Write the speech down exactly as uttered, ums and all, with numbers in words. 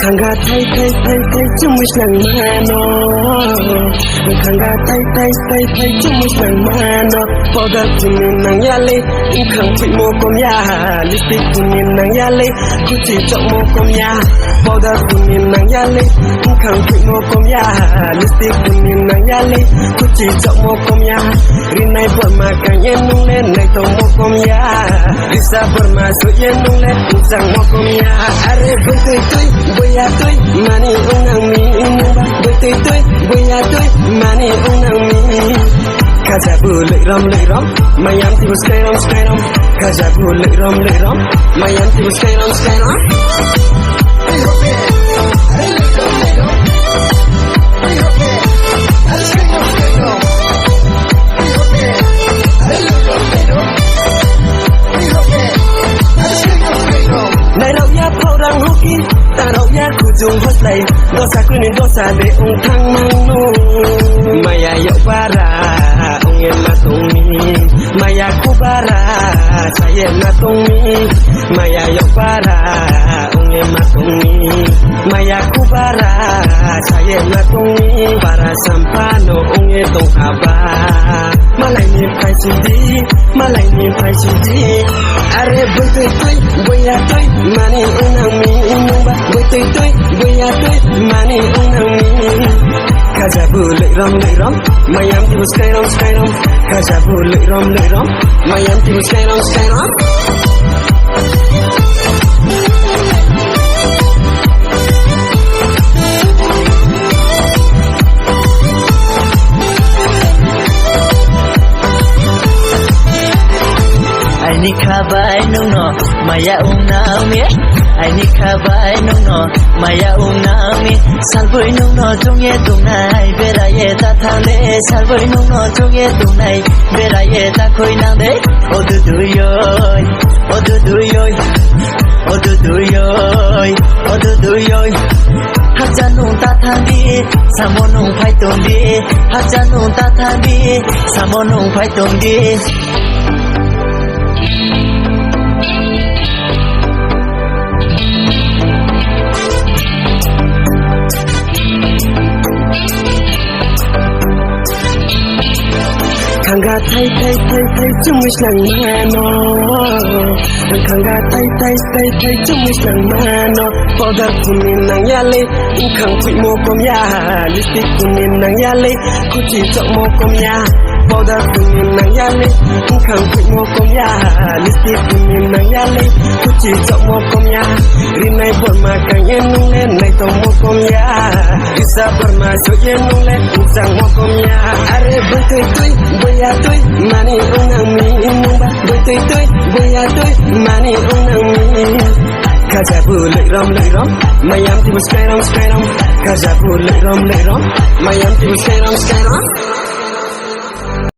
Khanga thai thai thai thai chumui snang mano. Khanga thai thai thai thai chumui snang mano. Powder phunui nang yale, wngkhang phuimo kom ya. Lipstick phunui nang yale, kuchi chokmo kom ya. Powder phunui nang yale, wngkhang phuimo kom ya. Lipstick phunui nang yale, kuchi chokmo kom ya. Rinai borma kang ye nung le naitokmo kom ya. Risa borma su ye nung le wngchangmo kom ya. Are bwtwi twi buya twi mani wng nang mi nungba. Bwtwi twi buya twi mani wng nang mi. Khaja bu lwi rom lwi rom, mayam tibu skai rom skai rom. Khaja bu lwi rom lwi rom, mayam tibu skai rom skai rom. Nairok ya phorang hoki, tarok ya khujung hoslai, dosa kuni dosa de ung thang mangno. Maya yok bara ung ema tongni, maya kubara saye na tongni, maya yok bara ung ema tongni. Maya kubara saye na tongni, bara sampano ung e tong aba. Malai ni phaisidi, malai ni phaisidi. Are bwtwi twi, buya twi, mani wng nang mi nungba. Bwtwi twi, buya twi, mani wng nang mi. Khaja bu lwi rom lwi rom, mayam tibu skai rom skai rom. Khaja bu lwi rom lwi rom, mayam tibu skai rom skai rom. Aini khabai nungno maya wngnangni, aini khabai nungno maya wngnangni. Salbui nungno chungye tungnai, beraye ta thangle. Salbui nungno chungye tungnai, beraye ta khuinangde. O duduyoi, o duduyoi, o duduyoi, o duduyoi. Hakcha nung ta thangdi, samo nung phai tongdi. Hakcha nung ta thangdi, samo nung phai tongdi. Khanga thai thai thai thai chumui snang mano. Khanga thai thai thai thai chumui snang mano. Powder phunui nang yale, wngkhang phuimo kom ya. Lipstick phunui nang yale, kuchi chokmo kom ya. Powder phunui nang yale, wngkhang phuimo kom ya. Lipstick phunui nang yale, kuchi chokmo kom ya. Rinai borma kang ye nung le naitokmo kom ya. Risa borma su ye nung le wngchangmo kom ya. Are bwtwi twi, buya twi, mani wng nang mi nungba. Bwtwi twi, buya twi, mani wng nang mi. Khaja bu lwi rom lwi rom, mayam tibu skai rom skai rom. Khaja bu lwi rom lwi rom, mayam tibu skai rom skai rom.